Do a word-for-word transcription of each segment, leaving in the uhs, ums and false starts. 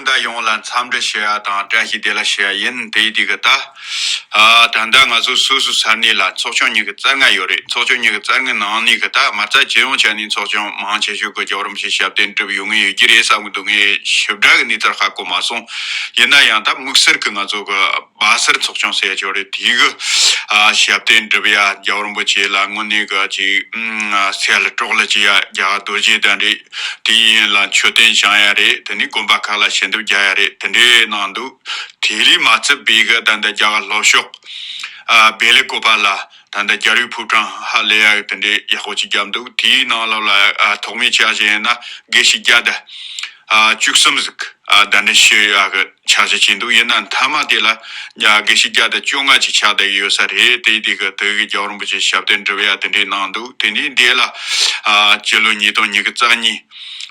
ད་ཡོངས་ལ་འཚམས་འདྲི་ཞུ་ཡ་དང་བཀྲ་ཤིས་བདེ་ལེགས་ཞུ་ཡ་ཡིན། དེ་ཡི་དུས་གི་ད། ཨ། ད་ལྟ་ང་ཚོ་སོ་སོའི་ས་གནས་ལ་ཚོགས་ཆུང་ཉི་ཤུ་རྩ་ལྔ་ཡོད་རེད། ཚོགས་ཆུང་ཉི་ཤུ་རྩ་ལྔའི་ནང་ནས་གི་ད་མ་རྩ་སྤྱི་ཡོངས་ཆ་ནས་ཚོགས་ཆུང་མང་ཆེ་ཤོས་གི་རྒྱལ་བ་རིན་པོ་ཆེ་ཞབས་བརྟན་སྒྲུབ་ཡོང་ངེས་ཡོད་ཀྱི་རེད་བསམ་གི་འདུག་ངས་ཞིབ་ཕྲ་གི་གནས་ཚུལ་ཧ་གོ་མ་སོང་། ཡིན་ན་ཡང་ད་དམིགས་བསལ་གི་ང་ཚོ་གི་སྦ་སར་ཚོགས་ཆུང་ཟེར་ཡ་ཅིག་ཡོད་རེད། དེའི་གི། ཨ། ཞབས་བརྟན་སྒྲུབ་ཡ། རྒྱལ་བ་རིན་པོ་ཆེ་ལ་དངོས་གནས་གི་ཅིག་ཨ། གསལ་སྒྲོག་ལ་ཅིག་ཡ་རྒྱ་གར་རྡོ་རྗེ་གདན་རེད། དེ་ཡིན་ལ་མཆོད་རྟེན་བཞེངས་ཡ་རེད། དེ་ནས་དགོན་པ་ཁག་ལ་ཞལ་འདེབས་རྒྱག་ཡ་རེད། དེ་འདྲའི་གནང་འདུག་དེ་ལས་མ་ཚད་པའི་གི་ད་ལྟ་རྒྱ་གར་ལྷོ་ཕྱོགས། ཨ། སྦེལ་ཀོབ་ལ་ད་ལྟ་རྒྱལ་བའི་ཕོ་བྲང་ཧ་ལས་ཡ་དེ་འདྲའི་ཡག་པོ་ཅིག་བརྒྱབ་འདུག་དེའི་ནང་ལོགས་ལ། ཨ། ཐོག་མའི་ཆ་བཞག་ན་དགེ་བཤེས་བརྒྱ་དང་། ཨ། བཅུ་གསུམ་ཟིག་ཨ། གདན་འདྲེན་ཞུ་ཡག་གི་ཆ་བཞག་བྱས་འདུག་ཡིན་ན་མཐའ་མ་དེ་ལ་ཡ་དགེ་བཤེས་བརྒྱ་དང་བཅོ་ལྔ་ཅིག་ཆགས་བསྡད་ཡོད་ས་རེད། དེ་དེ་གི་དེ་གི་རྒྱལ་བ་རིན་པོ་ཆེ་ཞབས་བརྟན་སྒྲུབ་ཡ་དེ་འདྲའི་གནང་འདུག་དེ་ནས་འདི་ལ། ཨ། སྤྱི་ལོ་ཉིས་སྟོང་ཉི་ཤུ་རྩ་གཉིས།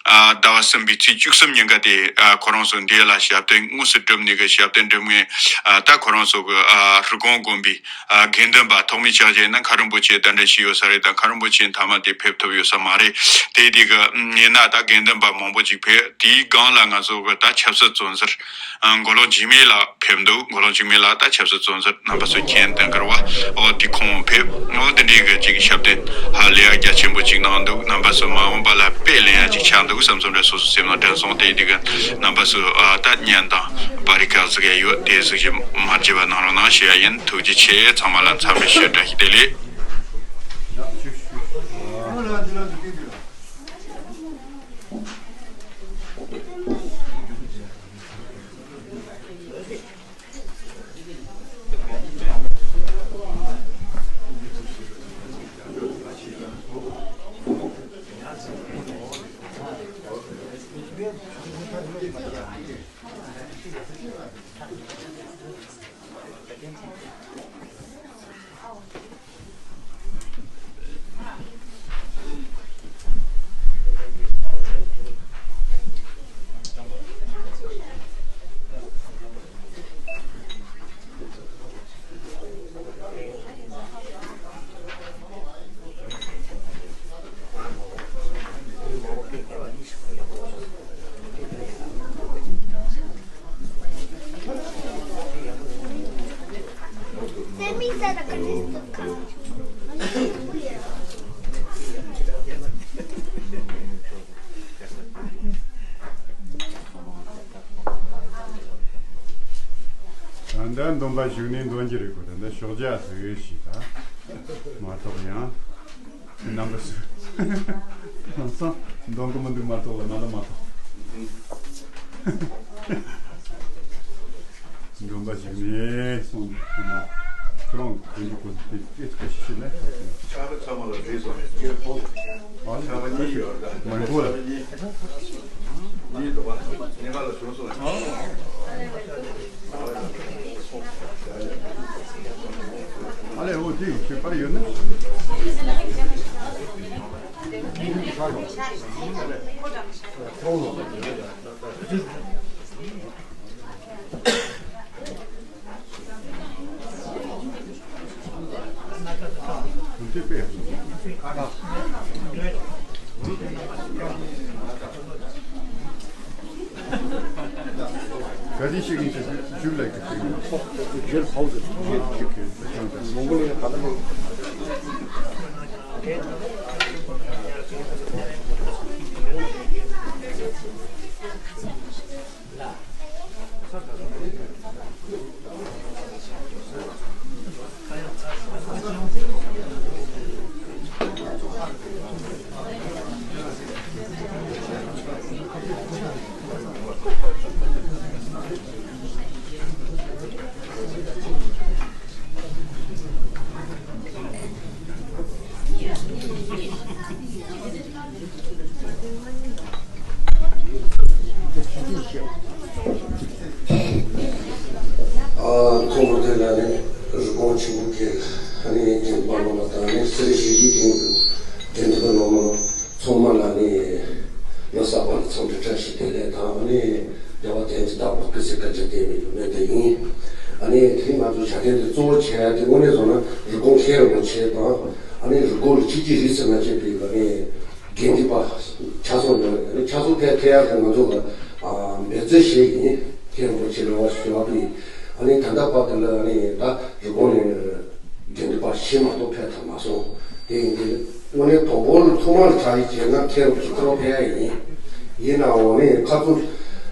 ཨ། ཟླ་བ་གསུམ་པའི་ཚེས་བཅུ་གསུམ་ཉིན་ཀ་དེ། ཨ། ཁོ་རང་ཚོ་འདི་ལ་ཞབས་བརྟན་དངོས་སུ་སྒྲུབ་ནས་གི་ཞབས་བརྟན་སྒྲུབ་མཁན། ཨ། ད་ཁོ་རང་ཚོ་གི། ཨ། རི་ཀོན་དགོན་པའི། ཨ། དགེ་འདུན་པ་ཐོག་མའི་ཆ་བཞག་ན་མཁན་རིན་པོ་ཆེ་གདན་འདྲེན་ཞུས་ཡོད་ས་རེད། ད་མཁན་རིན་པོ་ཆེ་མཐའ་མ་དེ་ཕེབས་ཐུབ་ཡོད་ས་མ་རེད། དེ་དེ་གི་ཡིན་ན་ད་དགེ་འདུན་པ་མང་པོ་ཅིག་ཕེབས། དེའི་སྒང་ལ་ང་ཚོ་གི་ད་ཆབ་སྲིད་བཙོན་ཟུར། ཨ། མགོ་ལོག་འཇིགས་མེད་ལགས་ཕེབས་འདུག་མགོ་ལོག་འཇིགས་མེད་ལགས་ད་ཆབ་སྲིད་བཙོན་ཟུར། རྣམ་པ་ཚོས་མཁྱེན་དང་གར་བ། འོ་དེ་ཁོང་ཕེབས། འོ་དེ་འདྲའི་གི་ཅིག་ཞབས་བརྟན་ཧ་ལས་ཡ་རྒྱ་ཆེན་པོ་ཅིག་གནང་འདུག་རྣམ་པ་ཚོ་མ་འོངས་པ་ལ་དཔེ་ལེན་ཡ་ཅིག་ཆགས་འདུག་བསམ་བསམ་རེ་སོ་སོ་སེམས་ནང་དྲན་སོང་། དེ་དེ་གི་རྣམ་པ་ཚོས། ཨ། ད་བརྙན་དང་པར་རིས་ག་ཟིག་ཡོད་དེ་ཟིག་ཞིག་མ་བརྗེད་པ་གནང་རོགས་གནང་ཞུ་ཡ་ཡིན། ཐུགས་རྗེ་ཆེ། ཚང་མ་ལ་འཚམས་འདྲི་ཞུ། བཀྲ་ཤིས་བདེ་ལེགས། ད་ལྟ་འདོན་པ་བཞུགས་ནས་འདོན་གྱི་རེད་གོ། ད་ལྟ་ཞོགས་ཇ་ཟེར་ཞིག་ད་མ་གཏོགས་ཡང་རྣམ་པ་ཚོས་ལམ་སང་འདོན་གི་མི་འདུག་མ་གཏོགས་ལ་ན་ལ་མ་གཏོགས། འདོན་པ་བཞུགས་ནས་སོང་། ཁྱོད་རང་དོན་གྱི་གོ་དེ་ཨེ་ཁ་ཤས་ཤིག་ལ། ཆགས་པ་ཚང་མ་ལ་བྲིས་སོང་། ཨ་ནི་ཆགས་པ་གཉིས་ཡོད་ད། མང་པོ་ལ། གཉིས་འདུག་བ། ཉི་མ་ལ་བྱུང་སོང་། ཨ་ལས་འོ་དེ་ཁྱོད་པར་ཡོད་ན། ག་དུས་ཤེས་ཀྱི་ཡིན་ཞེས་ཞུས་ལ་གི་ཞེས་ཡིན། ཇེལ་ཕའུ་ཌར། ཇེལ་ཇེལ་ཇེལ། མོང་གོ་ལི་ཡ་ད་ལྟ་ལོ། ཨ། ཁོང་མོ་དེ་ལ་ནི་རི་ཀོན་ཆེན་པོ་གི་ཨ་ནི་དགེ་འདུན་པ་རྣམ་པ་དང་ནི་སེ་ར་བྱེས་ཀྱི་དགེ་འདུན་དགེ་འདུན་པ་རྣམ་པ་ཚང་མ་ལ་ནི་ལོ་གསར་པ་ལ་འཚམས་འདྲི་བཀྲ་ཤིས་བདེ་ལེགས་དང་ཨ་ནི་བདེ་བ་དོན་གྱི་བདག་པོ་སྐུ་ཚེ་བསྐལ་བརྒྱར་བརྟན་པའི་སྨོན་འདུན་ཡིན། ཨ་ནི་དེ་རིང་ང་ཚོ་ཇ་དན་དེ་གཙོ་བོ་བྱས་ཏེ་དངོས་གནས་བཟུང་ན་རི་ཀོན་མཁན་རིན་པོ་ཆེ་དང་ཨ་ནི་རི་ཀོན་ལ་ཆིག་སྒྲིལ་རིས་སུ་མ་ཆད་པའི་ཨ་ནི་དགེ་འདུན་པ་ཆ་ཚང་ཡོད་རེད། ཨ་ནི་ཆ་ཚང་ཕལ་ཕལ་ཡག་གི་ང་ཚོ་ལ་ འབད་བརྩོན་བྱས་ཡིན། མཁན་རིན་པོ་ཆེ་ལ་བ་ཞུ་བ་དུ་ཡིན། ཨ་ནི་ད་ལྟ་བར་དུ་ལ་ཨ་ནི་ད་རི་ཀོན་ནས་དགེ་འདུན་པ་བཞི་མ་གཏོགས་ཕེབས་ཐུབ་མ་སོང་། དེ་ཡིན་དུས་དངོས་གནས་དང་པོ་ལ་ཐོག་མར་ཕྱག་ཡིག་བྱས་ན་མཁན་རིན་པོ་ཆེ་ཁོ་རང་ཕེབས་ཡ་ཡིན། ཡིན་ནའང་ཨ་ནི་ཁ་ཚུར་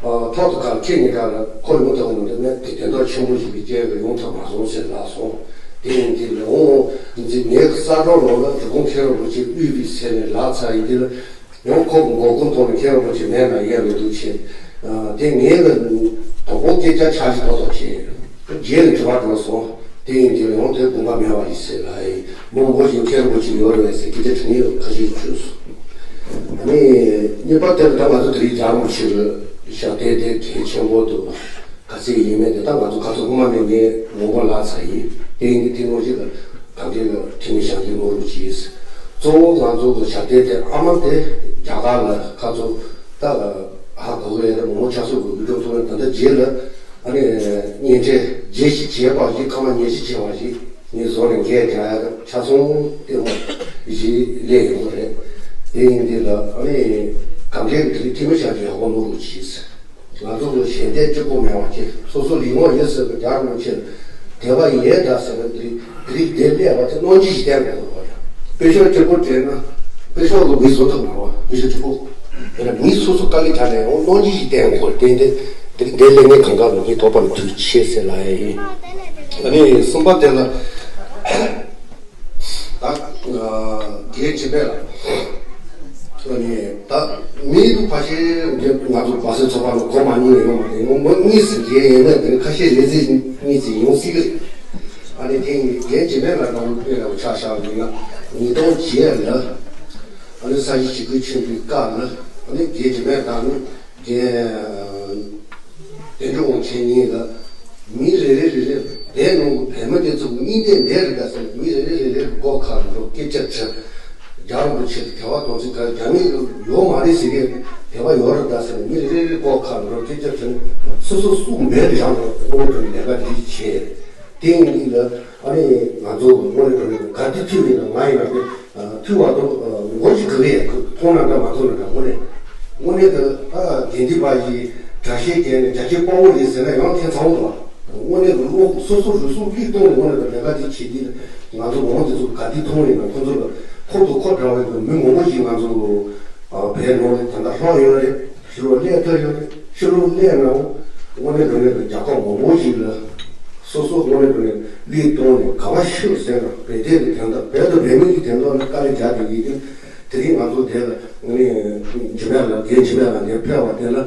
ཐོག་ཏུ་ཁ་ཁྱེད་གཉིས་ཀ་ལ་ཁོ་ཡོང་ཐུབ་མི་འདུག་ན་དེ་དོན་དག་ཆེན་པོ་ཞིག་གི་རྐྱེན་གྱིས་ཡོང་ཐུབ་མ་སོང་ཟེར་ལབ་སོང་། དེ་ཡིན་དུས་ལ་འོང་ངས་གསར་སྒྲོག་ནང་ལ་རི་ཀོན་མཁན་རིན་པོ་ཆེ་དབུས་པའི་ཟེར་ནས་ལབ་ཚར་ཡིན་དུས་ལ། ཡང་ཁོ་གི་མགོ་སྐོར་ཐོག་ནས་མཁན་རིན་པོ་ཆེ་མེད་ན་ཡལ་མི་འདུག་ཆེ། དེ་ངས་ལ་དང་པོ་སྐད་ཆ་ཆ་ཞིག་ཐོག་ཐོག་བྱས། རྗེས་ལ་དྲི་བ་དྲི་བ་སོང་། དེ་ཡིན་དུས་ཡང་དེ་དགོངས་པ་མེད་པ་ཡིན་ཟེར་ལ་ཡིན། མང་པོ་ཞིག་མཁན་རིན་པོ་ཆེ་ཡོད་རེད་ཟེར་སྐད་ཆ་དྲི་མཁན་ཡོད་ཁ་ཤས་བྱུང་སོང་། ཨ་ནི་གཉིས་པ་དེ་ལ་ད་ང་ཚོ་དེ་རིང་རྒྱལ་བ་རིན་པོ་ཆེ་གི་ཞབས་བརྟན་དེ་གལ་ཆེན་པོ་འདུག་ག་ཚོད་ཡིན་མིན་དེ་ད་ང་ཚོ་ཁ་ཚོ་སྔོན་མ་ནས་ངས་མང་པོ་ལབ་ཚར་ཡིན། དེ་ཡིན་དུས་དེ་ནང་བཞིན་གྱི་གང་དྲན་གྱི་ཁྲིམས་མི་བཞག་རྒྱུ་ནོར་བུ་གྱིས། གཙོ་བོ་ང་ཚོ་གི་བྱ་དེ་དེ་ཨ་མ་དེ་རྒྱ་གར་ལ་ཁ་ཚོ་ད་ཧ་གོ་གི་ཡོད་རེད། མོ་མོ་ཆ་སོགས་ཀྱི་འུད་སྒྲོག་ཐོག་ནས་ད་ལྟ་རྗེས་ལ་ཨ་ནི་བརྙན་འཕྲིན་རྗེས་ཤིག་བྱས་པ་ཞིག་ཁ་མ་ཉན་ཞིག་བྱས་པ་ཞིག་ངས་བཟོ་ནས་འགན་རྒྱག་ཡ་ཆ་ཚང་ལྟད་མོ་ཞིག་ལས་ཡོང་གི་རེད། དེ་ཡིན་དུས་ལ་ཨ་ནི་གང་དྲན་གྱི་དེ་རིང་ཁྲིམས་མི་བཞག་རྒྱུ་ཡག་པོ་ནོར་བུ་གྱིས། ང་ཚོ་ལ་ཞལ་འདེབས་གཅིག་པོ་མེད་པ་ཅིག་སོ་སོ་ལུས་ངག་ཡིད་གསུམ་གྱི་རྒྱལ་བ་རིན་པོ་ཆེ་ལ་དད་པ་ཡོད་ད་ཟེར་ན་འདི་རིགས་འདི་སླེབས་པ་དེ་གནོད་སྦྱིན་ཞིག་བསྟེན་དགོས་པ་རེད། དཔེ་ཤོག་གཅིག་པོ་སྤྲད་ན་དཔེ་ཤོག་ལ་མི་བཟོ་ཐུབ་མ་རེད་པ། དཔེ་ཤོག་གཅིག་པོ་དེ་ལ་མི་སོ་སོ་དཀའ་ལས་རྒྱག་ནས་ཡང་གནོད་སྦྱིན་ཞིག་བསྟེན་དགོས། དེ་འདི་འདི་རིགས་འདི་སླེབས་ནས་གང་ག་ལ་མི་ཐོབ་པ་ལ་ཐུགས་ཆེ་ཟེར་ལ་ཡ་ཡིན། ཨ་ནི་གསུམ་པ་དེ་ལ། ད་རྒན་འཇིགས་མེད་ལགས། ཨ་ནི་ད་མི་དུ་ཕ་ཤེ་ང་ཚོ་བ་སེ་ཚོ་པ་ལ་གོ་མ་མྱོང་ཡོད་མ་རེད། ངོ་མ་གཉིས་སུ་རྒན་ཡིན་ན་དེ་ཁ་ཤས་ལས་ཚེ་གཉིས་ཚེ་ཡོང་སྲིད་ཀྱི་རེད། ཨ་ནི་དེ་རྒན་འཇིགས་མེད་ལགས་དང་དཔེ་ལ་ཆ་བཞག་ཡིན་ན་ཉིས་སྟོང་བརྒྱད་ལ་ཨ་ནི་ས་གཞི་ཞི་རྒོལ་ཆེན་པོའི་སྐབས་ལ་ཨ་ནི་རྒན་འཇིགས་མེད་དང་ནི། རྒན་དོན་གྲུབ་དབང་ཆེན་གཉིས་ལ་མི་རེ་རེ་རེ་རེ་དེ་ནང་གི་བོད་མི་དེ་ཚོ་གཉིས་དེ་འདས་རེད་ད་ཟེར་ནས་མི་རེ་རེ་རེ་རེ་སྒོ་ཁ་ལ་འགྲོ་སྐད་ཆ་དྲིས། རྒྱལ་བ་རིན་པོ་ཆེ་དེ་བ་དོན་ཚིག་ག་རེ་རྒྱ་མི་ཡོད་མ་རེད་ཟེར་གི་དེ་བ་ཡོད་རེད་ད་ཟེར་ནས་མི་རེ་རེ་རེ་སྒོ་ཁ་ལ་འགྲོ་སྐད་ཆ་དྲིས་ནས་སོ་སོ་སུ་མེད་རེད་ཡང་དངོས་གྲུབ་ལས་ཀ་དེ་བྱས། དེ་ཡིན་ལ་ཨ་ནི་ང་ཚོ་དངོས་གནས་དྲང་གནས་ག་དུས་ཐུག་ཡིན་ན་ང་ཡིན་ན་དེ་ཐུག་བ་དང་མགོ་ཞིག་གི་ཡ་མཐོང་ན་འདྲ་མ་མཐོང་ན་འདྲ་དངོས་གནས་དངོས་གནས་དུ་ཨ་དགེ་འདུན་པ་ཡི་དྲག་ཤེས་བརྒྱད་ནས་རྒྱ་ཆེ་དཔའ་བོ་ཡིན་ཟེར་ན་ཡང་ཁྱད་མཚར་བོ་འདུག་དངོས་གནས་དུ་བློ་སོ་སོ་རུ་སུ་ལུས་གཏོང་ནས་དངོས་གནས་དུ་ལས་ཀ་དེ་བྱེད་དུས་ང་ཚོ་འོང་དེ་ཚོ་ག་དུས་མཐོང་ཡིན་ན་ཁོ་ཚོ་ལ་ཁོ་དང་ཁོ་འདྲ་བའི་མི་མང་པོ་ཞིག་ང་ཚོ་བལ་ནང་ལ་ད་ལྟ་ལྷག་ཡོད་རེད། ཕྱི་ལོགས་སླེབས་ཐུབ་ཡོད་རེད། ཕྱི་ལོགས་སླེབས་ནའང་དངོས་གནས་དྲང་གནས་ཀྱི་རྒྱལ་ཁབ་མང་པོ་ཞིག་ལ་སོ་སོ་དངོས་གནས་དྲང་གནས་བློས་གཏོང་ནས་ག་བ་ཤོད་ཟེར་ན་བོད་དོན་གྱི་དོན་དག་བོད་དང་བོད་མི་གི་དོན་དག་ལ་དཀའ་ལས་རྒྱག་དེ་ཡིན་དུས་དེ་རིང་ང་ཚོ་དེ་ལ་དངོས་གནས་འཇིགས་མེད་ལ་རྒན་འཇིགས་མེད་ལ་ངས་ཕེབས་པ་དེ་ལ་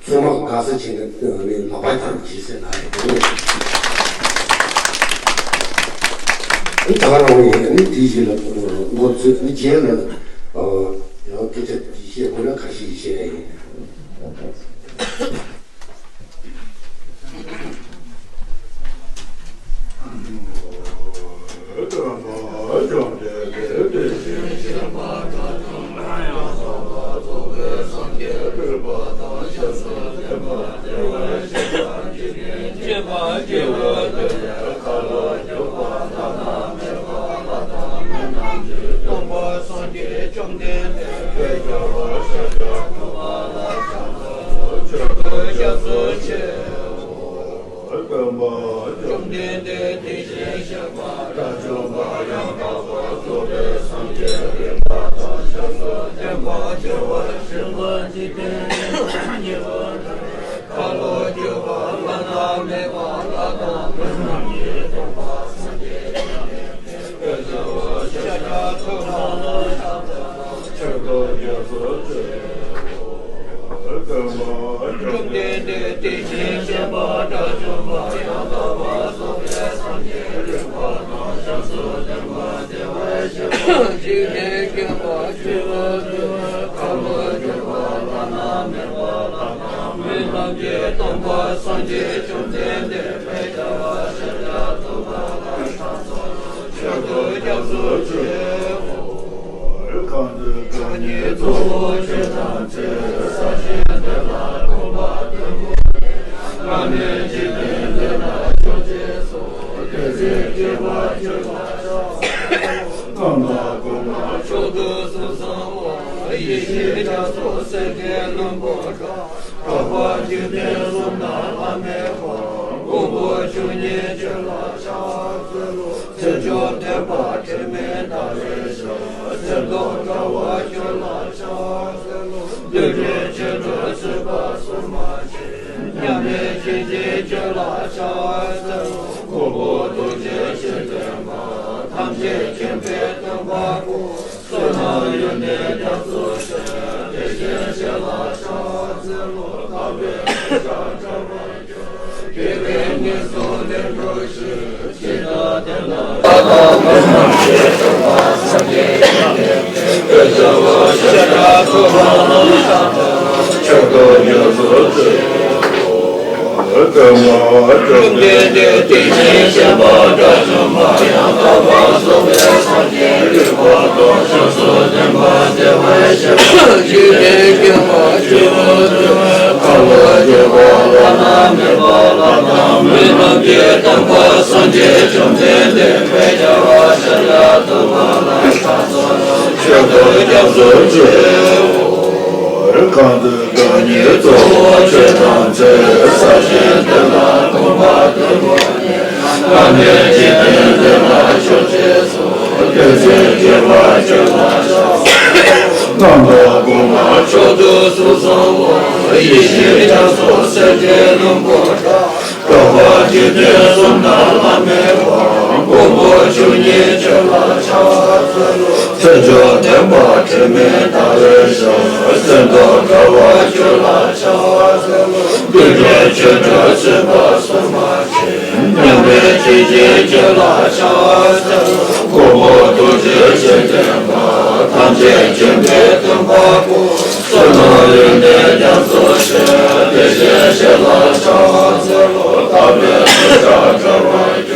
ཚང་མ་དགའ་ས་བྱས་ནས་ལག་པ་བརྒྱབ་ཀྱིས་ཟེར་ན་རེད། ད་ག་རང་ཡིན་ནི་དེ་བཞིན་ལ་ངོ་ཚོད་ནི་རྗེས་ལ་ཡང་སྐད་ཆ་བཤད་དགོས་ན་ཁ་ཤས་བཤད་ཡ་ཡིན། འཇིག་རྟེན་གསུམ་ན་བླ་མེད་པ། དཀོན་མཆོག་བཅུ་གཉིས་ཆོས་ལ་ཕྱག་འཚལ་ལོ། ཚེ་མཆོག་བདེན་པ་དྲི་མེད་ལྟ་བའི་ཞིང་། སེམས་རྟོག་བྲལ་བ་ཆོས་ལ་ཕྱག་འཚལ་ལོ། རྡུལ་ཕྲན་ཆེན་པོའི་སྲིད་པ་སྲུང་མ་ཆེན། མཉམ་མེད་མཁྱེན་ཅིང་ཆོས་ལ་ཕྱག་འཚལ་ལོ། དཀོན་པོ་ཐུགས་རྗེ་ཆེ་ལྡན་པ། ཐམས་ཅད་མཁྱེན་པའི་སྟོན་པ་སྐུ། བསོད་ནམས་ཡོན་ཏན་རྒྱ་མཚོ་ཆེ། དེ་བཞིན་གཤེགས་ལ་ཕྱག་འཚལ་ལོ། དག་པའི་ཕྱག་འཚལ་བ། གང་དུ་བདག་ཉིད་གཙོ་བོ་ཆོས་ཐམས་ཅད། ས་གཞི་འདི་ལ་གོམས་པ་དུ་བ་ཉིད། བླ་མེད་འཇིག་རྟེན་འདི་ན་ཕྱོགས་བཅུའི་སོ། བདེ་གཤེགས་སྤྱན་དྲངས་ཆོས་ལ་ཕྱག་འཚལ་ལོ། རྣམ་དག་གོང་མ་མཆོག་ཏུ་གསུངས་གསོལ་བ། ཡེ་ཤེས་རྒྱ་མཚོ་སེམས་ཅན་ལྷུན་པོ་འདྲ། རྟོག་པ་འཇིག་རྟེན་གསུམ་ན་བླ་མེད་པ། དཀོན་མཆོག་བཅུ་གཉིས་ཆོས་ལ་ཕྱག་འཚལ་ལོ། ཚེ་མཆོག་བདེན་པ་དྲི་མེད་ལྟ་བའི་ཞིང་། སེམས་རྟོག་བྲལ་བ་ཆོས་ལ་ཕྱག་འཚལ་ལོ། རྡུལ་ཕྲན་ཆེན་པོའི་སྲིད་པ་སྲུང་མ་ཆེན། མཉམ་མེད་མཁྱེན་ཅིང་ཆོས་ལ་ཕྱག་འཚལ་ལོ། དཀོན་པོ་ཐུགས་རྗེ་ཆེ་ལྡན་པ། ཐམས་ཅད་མཁྱེན་པའི་སྟོན་པ་སྐུ། བསོད་ནམས་ཡོན་ཏན་རྒྱ་མཚོ་ཆེ། དེ་བཞིན་གཤེགས་ལ་ཕྱག་འཚལ་ལོ། དག་པའི་ཕྱག་འཚལ་བ།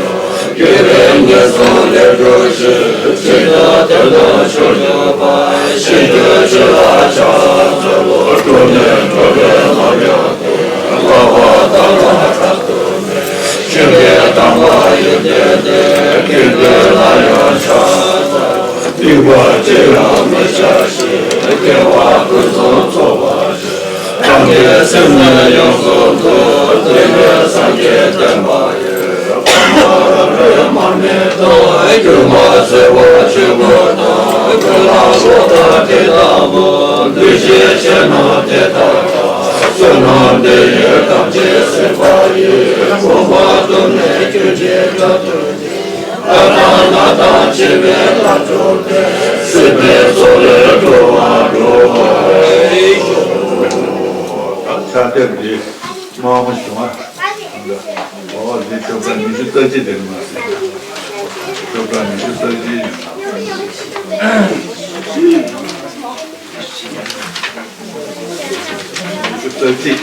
དགེ་བའི་ངན་སོང་ལས་གྲོལ་ཞིང་། འཇིག་རྟེན་དོན་དུ་ཕྱོགས་བཅུ་པ། ཞིང་དུ་ཆོས་ལ་ཕྱག་འཚལ་ལོ། འགྲོ་ནས་འགྲོ་བའི་ལམ་ཡང་དུ། ལྷག་པར་བདག་ལ་རབ་ཏུ་མོས། ཆོས་ཀྱི་དམ་པ་ཡོན་ཏན་ལྡན། དགེ་འདུན་ལ་ཡང་ཕྱག་འཚལ་ལོ། སྡིག་པ་ཅི་ཡང་མི་བྱ་ཞིང་། དགེ་བ་ཀུན་རྫོགས་ཚོགས་པར་བྱེད། རང་གི་སེམས་ནི་ཡོངས་སུ་འདུལ། དེ་ནས་སངས་རྒྱས་བསྟན་པ་ཡི། ཕ་མ་རབ་རིམ་མར་མི་ལྡོག་སྒྱུ་མ་བྱེ་བ་བཅུ་པོ་དང་། ཀུན་ལ་བློ་ལྟ་དེ་ལྟ་བུ། འདུ་ཤེས་ཆེ་ན་དེ་ལྟར་གྲགས། བསོད་ནམས་དེ་ཡིས་ཐམས་ཅད་གཟིགས་པ་ཡི། མངོན་པར་བསྡུས་ནས་སྐྱོན་ཅི་འདྲ་ཐུལ་ཏེ། ལྷ་དང་ལྷ་དང་བཅས་པའི་ལྷ་མཆོག་སྟེ། སྲིད་པའི་མཚོ་ལས་སྒྲོལ་བར་འགྲོ་བའི་ཕྱག་དེབ་འདི་དམར་མོ་བྱུང་ཨ། འོ་འདི་ཆོ་ག་ཉི་ཤུ་རྩ་གཅིག་དེ་མ་ཟད། ཆོ་ག་ཉི་ཤུ་རྩ་གཅིག་ཉི་ཤུ་རྩ་གཅིག་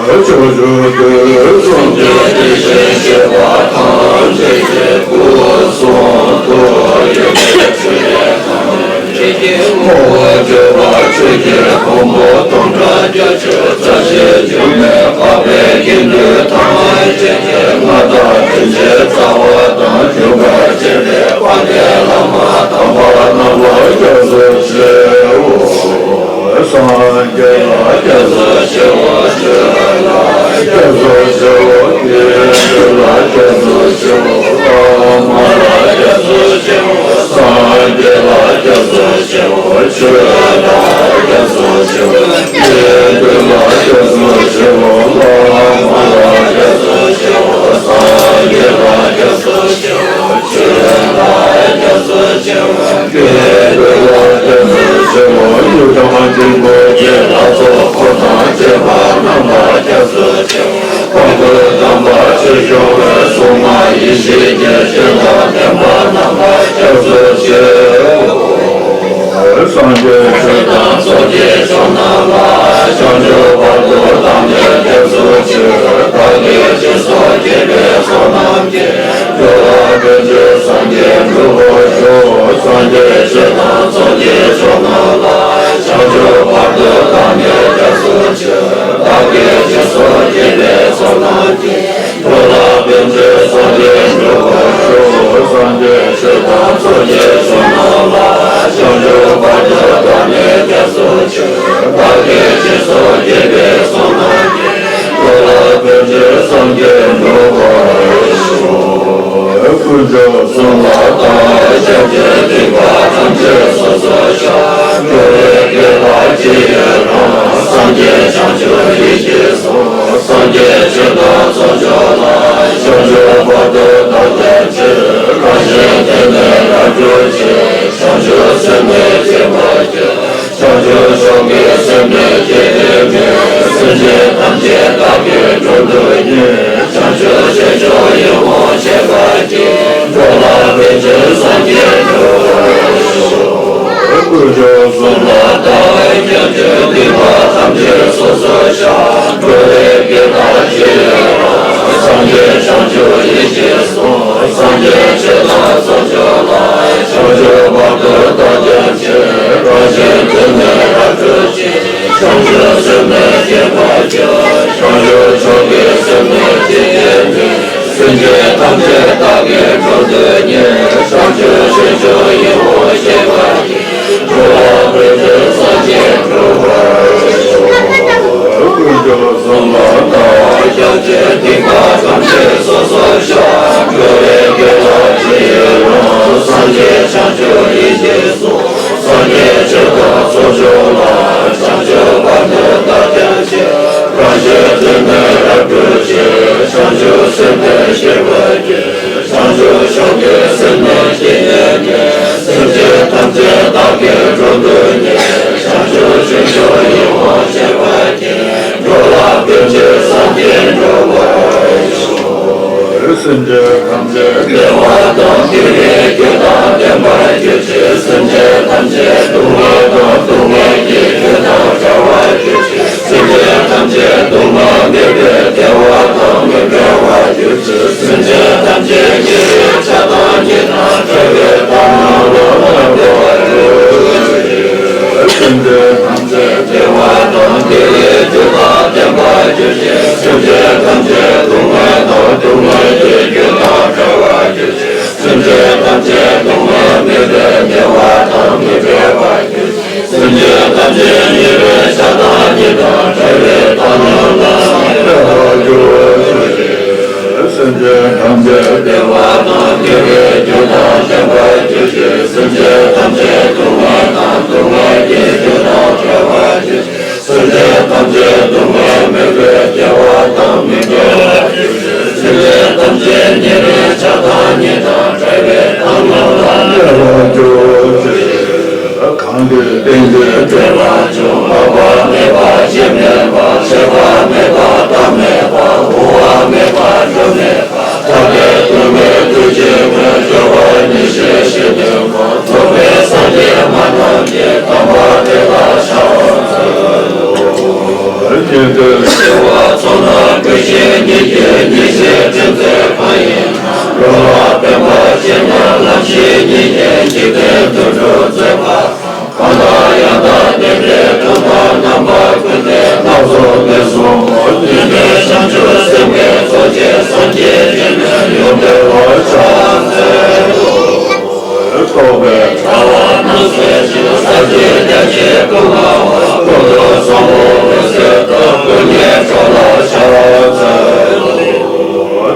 ཕྱོགས་བཅུ་དུས་གསུམ་གྱི་དེ་བཞིན་གཤེགས་པ་ཐམས་ཅད་ཀྱི་སྐུ་གསུང་ཐུགས་ཡོད་པའི་ཕྱིར་དང་། ཆོས་ཀྱི་ངོ་བོ་བརྗོད་པ་ཆོས་ཀྱི་ཕུང་པོ་སྟོང་ཕྲག་བརྒྱད་ཅུ་རྩ་བཞི་འབྱུང་གནས་འཕགས་པའི་དགེ་འདུན་ཐམས་ཅད་ཀྱི་མངའ་བདག་དྲིན་ཅན་རྩ་བ་དང་། འབྱུང་བར་བཅས་པའི་དཔལ་ལྡན་བླ་མ་དམ་པ་རྣམས་ལ་སྐྱབས་སུ་མཆིའོ། སངས་རྒྱས་ལ་སྐྱབས་སུ་མཆིའོ། ཆོས་ལ་སྐྱབས་སུ་མཆིའོ། དགེ་འདུན་ལ་སྐྱབས་སུ་མཆིའོ། བླ་མ་ལ་སྐྱབས་སུ་མཆིའོ། སངས་རྒྱས་ལ་སྐྱབས་སུ་མཆིའོ། ཆོས་ལ་སྐྱབས་སུ་མཆིའོ། དགེ་འདུན་ལ་སྐྱབས་སུ་མཆིའོ། བླ་མ་ལ་སྐྱབས་སུ་མཆིའོ། སངས་རྒྱས་ལ་སྐྱབས་སུ་མཆིའོ། ཆོས་ལ་སྐྱབས་སུ་མཆིའོ། དགེ་འདུན་ལ་སྐྱབས་སུ་མཆིའོ། གཡུ་སྦྲང་འབྲིང་པོ་བརྒྱད་ལ་སོགས་འཁོར་དང་བཅས་པ་རྣམས་ལ་སྐྱབས་སུ་མཆིའོ། དབང་པོ་དམ་པ་ཆོས་སྐྱོང་བའི་སྲུང་མ་ཡེ་ཤེས་ཀྱི་སྤྱན་དང་ལྡན་པ་རྣམས་ལ་སྐྱབས་སུ་མཆིའོ། སངས་རྒྱས་ཆོས་དང་ཚོགས་ཀྱི་མཆོག་རྣམས་ལ། བྱང་ཆུབ་བར་དུ་བདག་ནི་སྐྱབས་སུ་མཆི། བདག་གིས་སྦྱིན་སོགས་བགྱིས་པའི་ཚོགས་རྣམས་ཀྱིས། འགྲོ་བ་ཀུན་གྱི་སངས་རྒྱས་འགྲུབ་པར་ཤོག་སངས་རྒྱས་ཆོས་དང་ཚོགས་ཀྱི་མཆོག་རྣམས་ལ། བྱང་ཆུབ་བར་དུ་བདག་ནི་སྐྱབས་སུ་མཆི། བདག་གིས་སྦྱིན་སོགས་བགྱིས་པའི་ཚོགས་རྣམས་ཀྱིས། འགྲོ་བ་ཀུན་གྱི་སངས་རྒྱས་འགྲུབ་པར་ཤོག་སངས་རྒྱས་ཆོས་དང་ཚོགས་ཀྱི་མཆོག་རྣམས་ལ། བྱང་ཆུབ་བར་དུ་བདག་ནི་སྐྱབས་སུ་མཆི། སེམས་ཅན་ཐམས་ཅད་བདག་གིས་འགྲོ་འདོད་ཉིད། བྱང་ཆུབ་སེམས་མཆོག་ཡིད་འོང་སྤྱད་པ་གྱིས། འགྲོ་ལ་ཕན་ཕྱིར་སངས་རྒྱས་འགྲུབ་པར་ཤོག། དཀོན་མཆོག་གསུམ་ལ་བལྟ། སྐྱབས་མཆོག་སྡིག་པ་ཐམས་ཅད་སོ་སོར་བཤགས། འགྲོ་བའི་དགེ་རྩ་ཆེ་ལ་སངས་རྒྱས་བྱང་ཆུབ་ཡེ་ཤེས་གསུམ། སངས་རྒྱས་ཆོས་དང་ཚོགས་མཆོག་ལ། བྱང་ཆུབ་བར་དུ་བདག་སྐྱབས་མཆི། རང་གཞན་དོན་ནི་རབ་བསྒྲུབ་ཕྱིར། བྱང་ཆུབ་སེམས་ནི་བསྐྱེད་པར་བྱ། བྱང་ཆུབ་མཆོག་གི་སེམས་ནི་བསྐྱེད་བྱས་ནས། སེམས་ཅན་ཐམས་ཅད་བདག་གིས་འགྲོ་འདོད་ཉིད། བྱང་ཆུབ་སེམས་མཆོག་ཡིད་འོང་སྤྱད་པ་གྱིས། འགྲོ་བ་ཀུན་ཏུ་སངས་རྒྱས་འགྲུབ་པར་ཤོག། དཀོན་མཆོག་གསུམ་ལ་བལྟ། སྐྱབས་མཆོག་སྡིག་པ་ཐམས་ཅད་སོ་སོར་བཤགས། འགྲོ་བའི་དགེ་རྩ་ཆེ་ལ་སངས་རྒྱས་བྱང་ཆུབ་ཡེ་ཤེས་གསུམ། སངས་རྒྱས་ཆོས་དང་ཚོགས་མཆོག་ལ། བྱང་ཆུབ་བར་དུ་བདག་སྐྱབས་མཆི། རང་གཞན་དོན་ནི་རབ་བསྒྲུབ་ཕྱིར། བྱང་ཆུབ་སེམས་ནི་བསྐྱེད་པར་བགྱི། བྱང་ཆུབ་མཆོག་གི་སེམས་ནི་བསྐྱེད་བྱས་ནས། སེམས་ཅན་ཐམས་ཅད་བདག་གིས་འགྲོ་འདོད་ཉིད། བྱང་ཆུབ་སེམས་མཆོག་ཡིད་འོང་སྤྱད་པ་གྱིས། འགྲོ་ལ་ཕན་ཕྱིར་སངས་རྒྱས་འགྲུབ་པར་ཤོག། སེམས་ཅན་ཐམས་ཅད་བདེ་བ་དང་བདེ་བའི་རྒྱུ་དང་ལྡན་པར་གྱུར་ཅིག། སེམས་ཅན་ཐམས་ཅད་སྡུག་བསྔལ་དང་སྡུག་བསྔལ་གྱི་རྒྱུ་དང་བྲལ་བར་གྱུར་ཅིག། སེམས་ཅན་ཐམས་ཅད་སྡུག་བསྔལ་མེད་པའི་བདེ་བ་དང་མི་འབྲལ་བར་གྱུར་ཅིག། སེམས་ཅན་ཐམས་ཅད་ཉེ་བའི་ཆགས་སྡང་གཉིས་དང་བྲལ་བའི་བཏང་སྙོམས་ལ་སློབ་པར་གྱུར་ཅིག། སེམས་ཅན་ཐམས་ཅད་བདེ་བ་དང་བདེ་བའི་རྒྱུ་དང་ལྡན་པར་གྱུར་ཅིག། སེམས་ཅན་ཐམས་ཅད་སྡུག་བསྔལ་དང་སྡུག་བསྔལ་གྱི་རྒྱུ་དང་བྲལ་བར་གྱུར་ཅིག། སེམས་ཅན་ཐམས་ཅད་སྡུག་བསྔལ་མེད་པའི་བདེ་བ་དང་མི་འབྲལ་བར་གྱུར་ཅིག། སེམས་ཅན་ཐམས་ཅད་ཉེ་བའི་ཆགས་སྡང་གཉིས་དང་བྲལ་བའི་བཏང་སྙོམས་ལ་སློབ་པར་གྱུར་ཅིག། སེམས་ཅན་ཐམས་ཅད་བདེ་བ་དང་བདེ་བའི་རྒྱུ་དང་ལྡན་པར་གྱུར་ཅིག། སེམས་ཅན་ཐམས་ཅད་སྡུག་བསྔལ་དང་སྡུག་བསྔལ་གྱི་རྒྱུ་དང་བྲལ་བར་གྱུར་ཅིག། སེམས་ཅན་ཐམས་ཅད་སྡུག་བསྔལ་མེད་པའི་བདེ་བ་དང་མི་འབྲལ་བར་གྱུར་ཅིག། སེམས་ཅན་ཐམས་ཅད་ཉེ་བའི་ཆགས་སྡང་གཉིས་དང་བྲལ་བའི་བཏང་སྙོམས་ལ་སློབ་པར་གྱུར་ཅིག། གང་གི་རྟེན་འབྲེལ་འབྲེལ་བ་བྱུང་། འཕགས་པ་མེད་པ་སྐྱེ་མེད་པ། ཆད་པ་མེད་པ་མཐའ་མེད་པ། འོང་བ་མེད་པ་འགྲོ་མེད་པ། ཐབས་མཁས་ཐུགས་མཁས་ཐུགས་རྗེ་མོས། སྐྱོབ་པ་ཉེར་ཞི་ཞི་མཐུན་པ། རྫོགས་པའི་སངས་རྒྱས་སྨྲ་རྣམས་ཀྱིས། དམ་པ་དེ་ལ་ཕྱག་འཚལ་ལོ། ཉན་ཐོས་སྐྱེ་བོ་ཚོགས་རྣམས་ཀུན་ཤེས་ཉིད་ཀྱིས། ཉེར་ཞིའི་དྲན་མཛད་གང་ཡིན་ན། བློ་ལ་ཕན་པར་བྱེད་སྙམ་ལམ་ཤེས་ཉིད་ཀྱིས། འཇིག་རྟེན་དུད་འགྲོ་རྩོད་པ་གང་དང་ཡང་དག་ལྡན་པའི་གྲུབ་མཐའ་རྣམ་པ་ཀུན་ནས་སྣ་ཚོགས་ནས་བཟུང་། ཉན་ཐོས་བྱང་ཆུབ་སེམས་དཔའི་ཚོགས་ཀྱིས། སངས་རྒྱས་ཀྱི་ལུས་ཡོངས་འདྲེན་པར་ཕྱག་འཚལ་ལོ། རྟོག་པའི་དྲ་བ་རྣམས་སེལ་ཞིང་། ས་གཞི་རྒྱ་ཆེར་ཀུན་ལྡང་བ། ཀུན་ཏུ་བཟང་པོ་འོད་ཟེར་དང་། ཀུན་གྱི་མཆོག་ལ་ཕྱག་འཚལ་ལོ།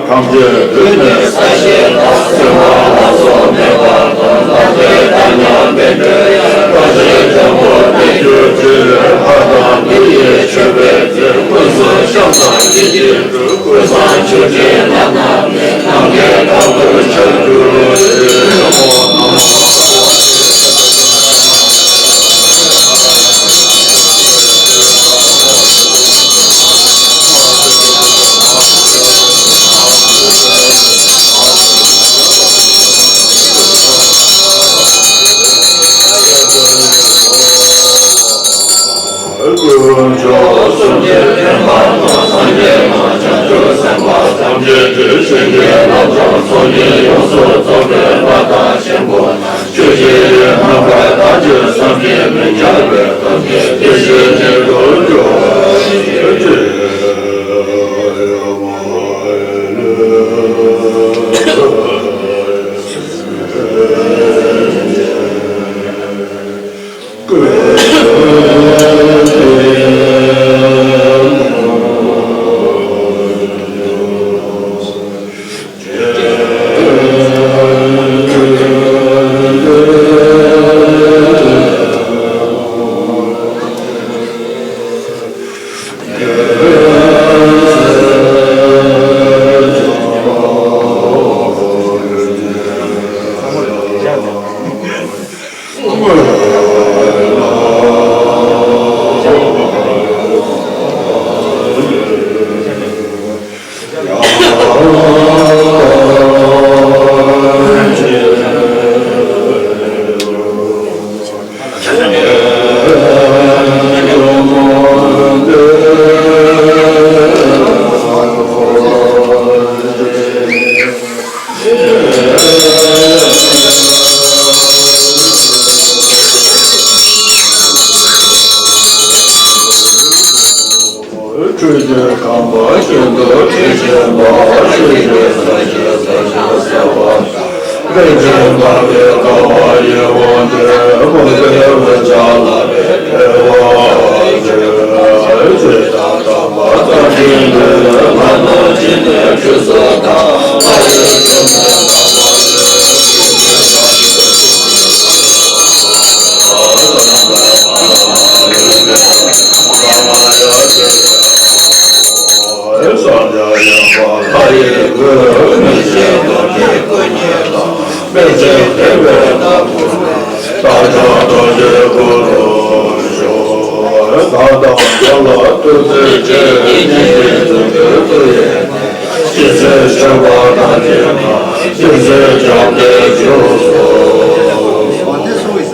ཐམས་ཅད་ལུས་ནི་ས་གཞི་དང་། གསོན་པ་ལ་སོགས་མེད་པ་དང་། ལྷ་འདྲེ་དག་ཀྱང་མི་སྒྲོལ་ཡང་། བཀྲ་ཤིས་ལྷུན་པོ་འདི་གྱུར་ཅིག། ལྷ་དང་མི་ཡི་མཆོད་པའི་ཚུལ། ཀུན་གསུང་ཤམ་ཐབས་ཀྱི་རྗེས་འགྲོ། ཀུན་བཟང་མཆོད་སྤྲིན་རྣམ་སྣང་ནས། ནམ་མཁའི་ཁམས་ཀུན་ཁྱབ་གྱུར་ཅིག། དཀོན་མཆོག་གསུམ་གྱི་མཁྱེན་པ་དང་། སངས་རྒྱས་དང་བྱང་ཆུབ་སེམས་དཔའ་ཐམས་ཅད་ཀྱི། བྱིན་གྱིས་བརླབ་ཀྱང་ཚོགས་གཉིས་ཡོངས་སུ་རྫོགས་པའི་བླ་དང་ཆེན་པོ་རྣམས། ཆོས་ཀྱི་རྣམ་པར་དག་ཅིང་བསམ་གྱིས་མི་ཁྱབ་པའི་ཐབས་ཀྱིས། དེ་བཞིན་ཉིད་དུ་འགྲོ་བ་ཡི་ ཆོས་ཀྱི་ཁང་པ་ཤིན་ཏུ་དྲི་ཞིམ་པ། ཆོས་ཀྱི་ས་གཞི་ས་གཞི་གསལ་བ། རིན་ཆེན་འབར་བའི་ཀ་བ་ཡི་འོག་ཏུ། མུ་ཏིག་འོད་ཆགས་ལ་བའི་ཕྲེང་བ་ཆོས། ཇི་ལྟར་བལྟམས་པ་ཙམ་གྱིས་ནི། ལྷ་རྣམས་ཀྱིས་ནི་ཁྲུས་གསོལ་དང་། ལྷ་ཡི་སེམས་ནི་ལྷ་མོ་ཡི། སངས་རྒྱས་ཡང་དག་ལྷ་ཡི་སྐུ། མི་ཤིགས་གདོང་གི་སྐུ་ཉིད་ལ། མི་འཛིན་བདེ་བའི་ལྷ་སྐུ་ནི། བདག་ཀྱང་རྡོ་རྗེའི་སྐུ་རུ་ཤོག །བདག་དང་མཚུངས་ལ་ཐུགས་བརྩེ་ཆེ། སྙིང་རྗེའི་ཚུལ་དུ་བསྟོད་ཡས་ནས། ཇི་སྲིད་བཞུགས་པ་ཐམས་ཅད་ན། བདེ་གཤེགས་བཅོམ་ལྡན་འབྱུང་གསུངས།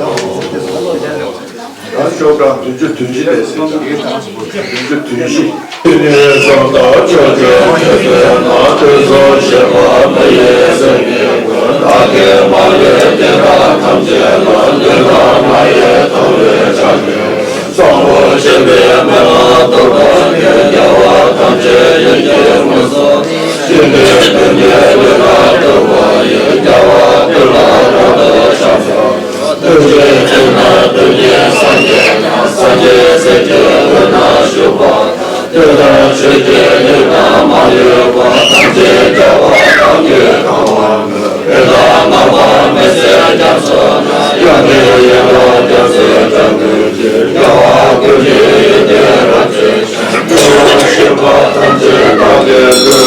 ཡང་ཤོག་གྲངས་བདུན་ཅུ་དོན་བཞི་ལས་ཟིན་ཀྱང་། བདུན་ཅུ་དོན་བཞི། དེ་ནས་གང་དག་ཕྱོགས་བཅུའི་འཁོར་དེ་ན། དུས་གསུམ་གཤེགས་པ་མི་ཡི་སེམས་ཉིད་ཀུན། བདག་གིས་མ་ལུས་དེ་དག་ཐམས་ཅད་ལ། ལུས་དང་ངག་ཡིད་དང་བས་ཕྱག་འཚལ། གཙང་པོ་ཆེན་པོའི་མན་ངག་ཐོབ་པར་འགྱུར། རྒྱལ་བ་ཐམས་ཅད་ཡིད་ཀྱིས་མངོན་སུམ་དུ། སྤྱན་རས་གཟིགས་ཀྱི་ལུས་ལ་ཐུག་པ་ཡི། རྒྱལ་བ་ཀུན་ལ་རབ་ཏུ་ཕྱག་འཚལ། ཐུགས་རྗེའི་ཐིག་ལེ་སྟོང་ཉིད་སངས་རྒྱས་ཀྱང་། སངས་རྒྱས་སྲས་ཀྱི་དབུས་ན་བཞུགས་པ་དང་། དེ་ལྟར་ཆོས་ཀྱི་དབྱིངས་རྣམས་མ་ལུས་པ། ཐམས་ཅད་རྒྱལ་བ་དག་གིས་གང་བར་མོས། དེ་དག་བསྔགས་པ་མི་ཟད་རྒྱ་མཚོ་ན། ཡང་དག་ཡིད་ལ་རྒྱ་མཚོས་བསྐྱངས་མཛད་ཅིང་། རྒྱལ་བ་ཀུན་གྱི་ཡིད་བདེར་རབ་མཛེས་ཤིང་། འགྲོ་བ་སྒྲིབ་པ་ཐམས་ཅད་དག་གི་སྐུ།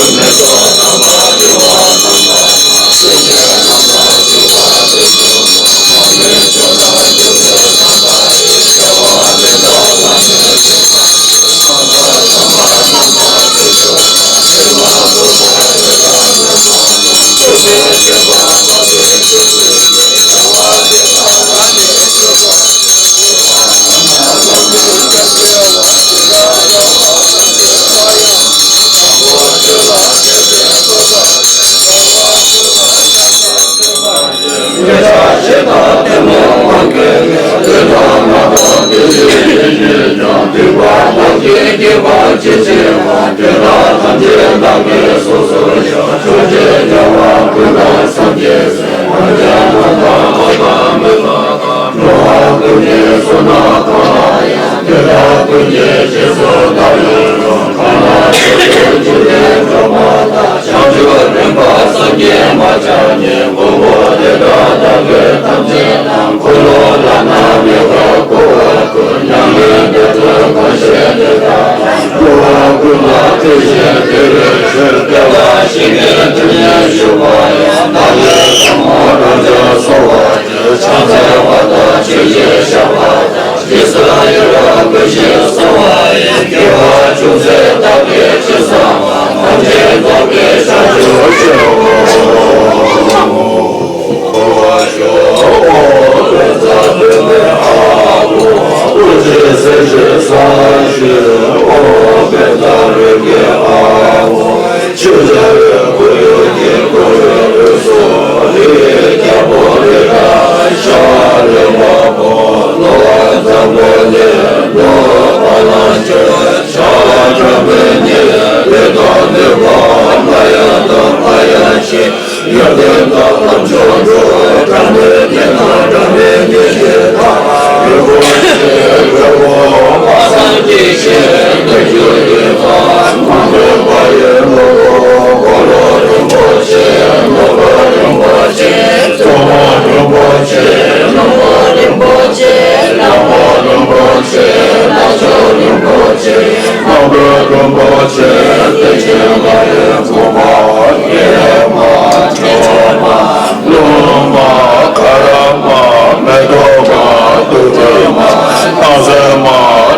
མི་ལྡོག་དམ་པ་ཞི་བ་ལྷ། སྣང་སྲིད་མ།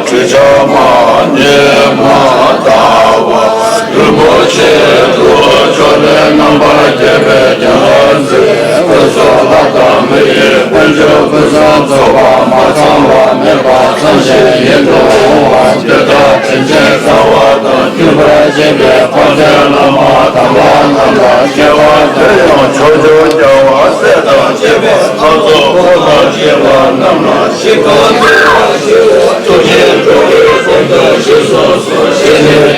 དྲི་ཆབ་མ། ཉི་མ། ཟླ་བ། རིན་པོ་ཆེ། ཐུགས་མཆོག་ནི་རྣམ་པར་རྒྱལ་བའི་རྒྱལ་མཚན། སྐུ་གསུང་ཐུགས་དམ་མི་ཡི་དཀོན་མཆོག་ཀུན་བཟང་རྫོགས་པ་མ་ཚང་བ་མེད་པ་ཚང་ཞིང་ཡིད་དུ་འོང་བ། འདི་དག་དྲིན་ཅན་གསང་བ་དང་མཐུན་པར་བྱེད་པའི་དཔལ་ལྡན་བླ་མ་དམ་པ་རྣམས་ལ་སྐྱེ་བ་འདིར་ཡང་ཕྱོགས་བཅུའི་རྒྱལ་བ་སྲས་དང་བཅས་པ་ལྷ་ཚོགས་འཁོར་དང་བཅས་པ་རྣམས་ལ་ཞིང་ཁམས་བདེ་བར་གཤེགས་པའི་ཐུགས་རྗེས་འགྲོ་བའི་དོན་དུ་གཤེགས་སུ་གསོལ། ཞེས་ནས་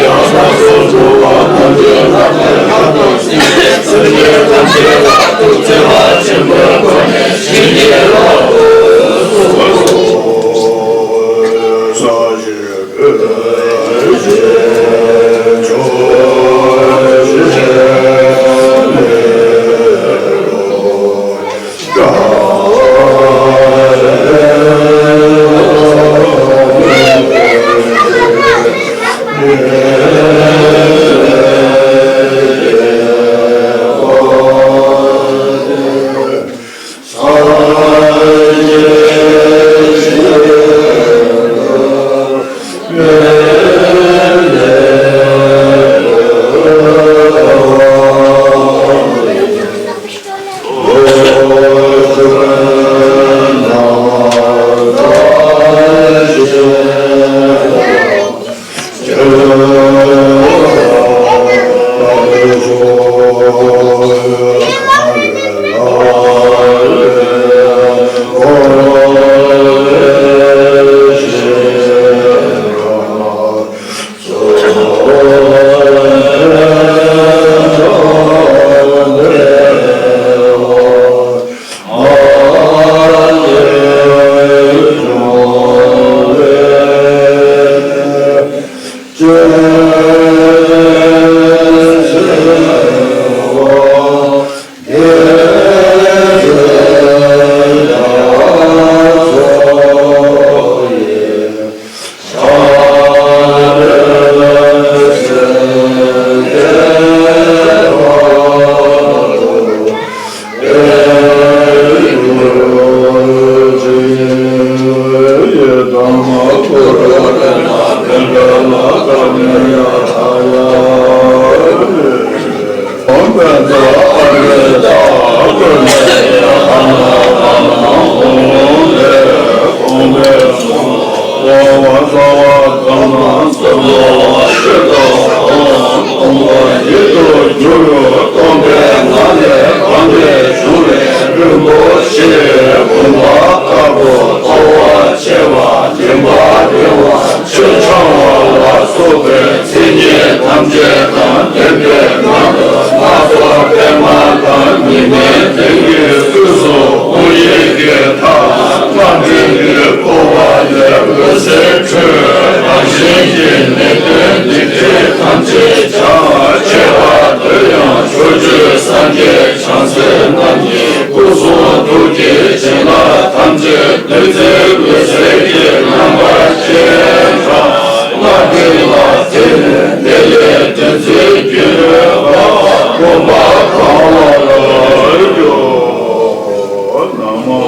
ཆོས་འཆང་བ་ལ་སོགས་པའི་མཚན་ཉིད་ཐམས་ཅད་དང་ལྡན་པའི་ངང་དུ་སྣ་ཚོགས་པད་མ་དང་ཉི་མའི་གདན་གྱི་དབུས་སུ་དབང་ཡིག་གི་མཐར་སྔགས་འདི་ནི་འཁོར་བ་ལས་འོད་ཟེར་འཕྲོས་རང་བཞིན་གྱིས་ནད་གདོན་སྡིག་སྒྲིབ་ཐམས་ཅད་བྱང་། མཆོད་པ་འདོན་ཡང་ཕྱོགས་བཅུའི་སངས་རྒྱས་བྱང་སེམས་རྣམས་ཀྱི་སྐུ་གསུང་ཐུགས་ཀྱི་བྱིན་རླབས་ཐམས་ཅད་བདུད་རྩིའི་འོད་ཟེར་གྱིས་རྣམ་པར་བརྒྱན་དང་། སྔགས་འདི་ལ་བརྟེན་ནས་བདེ་ལེགས་བདུད་རྩིའི་རྒྱུན་ལ་གོམས་པ་གང་བ་ལ་འགྱུར། ན་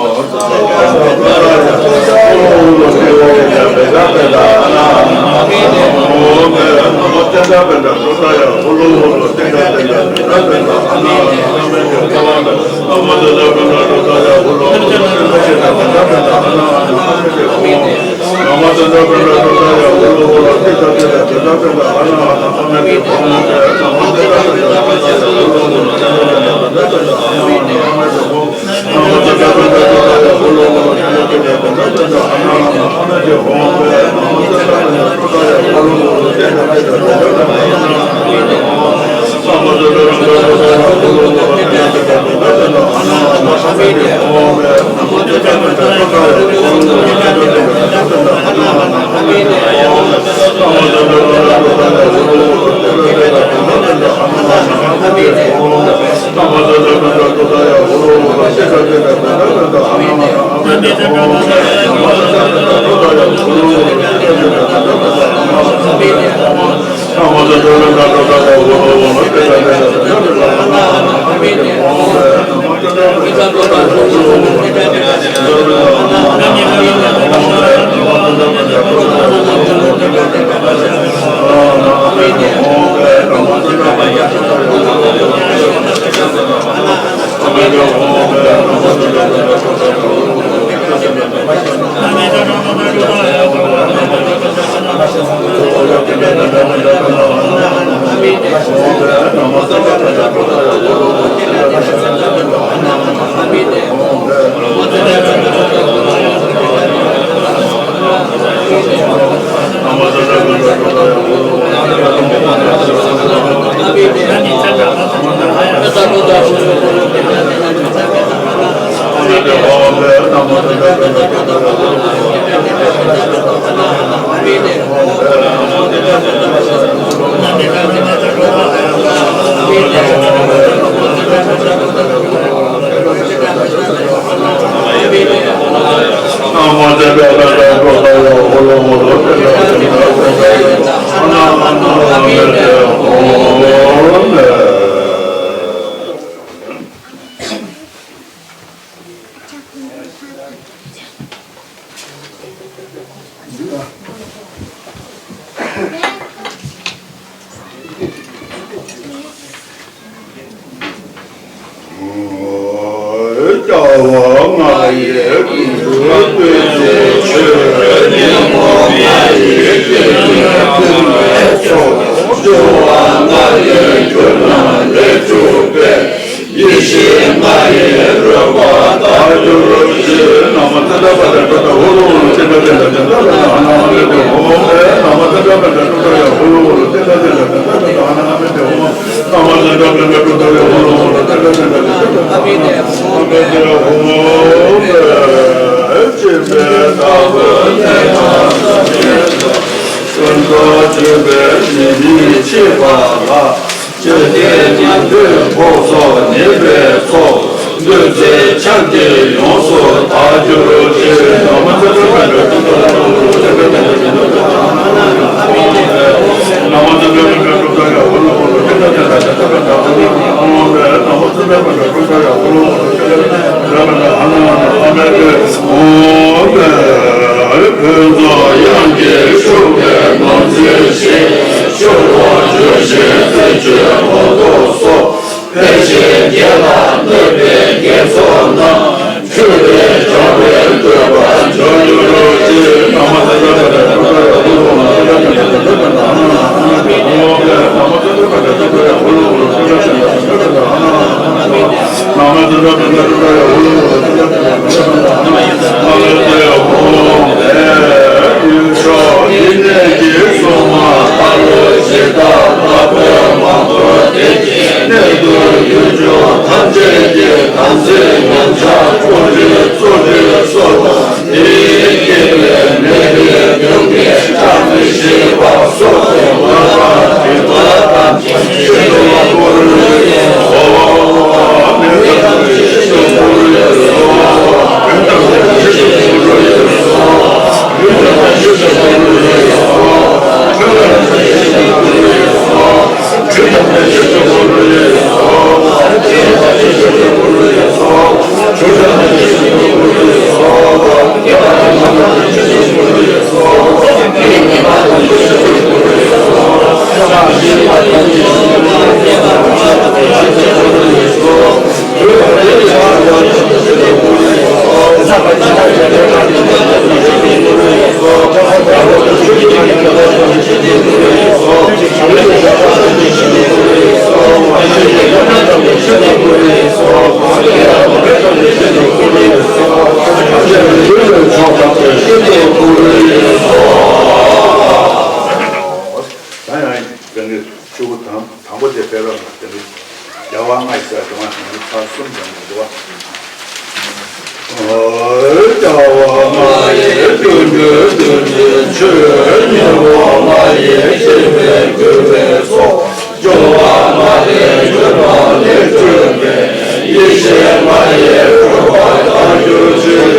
མོ། ད་ཡང་རང་གི་ཆུ་བོ་དང་། དང་པོ་དེ་ཕེབས་རབ་ལ་དེ་ནི་རྒྱལ་བ་ལྔ་ཡི་ས་དྲུང་བ་ནི་ཚར་གསུམ་ཙམ་ཡོད་དོ། རྒྱལ་བ་ལྔ་ཡི་སྐུ་མདུན་དུ་ནི་ཆོས་ཉན་པ་ལྔ་ཡི་སྐྱེ་བའི་དགོས་པའི་ཚོགས། སྐྱོབ་པ་ལྔ་ཡི་སྐྱོབ་པ་ལས་གྲོལ་བའི་ཡེ་ཤེས་ལྔ་ཡི་སྒྲོལ་བ་བདག་གྱུར་ཅིག།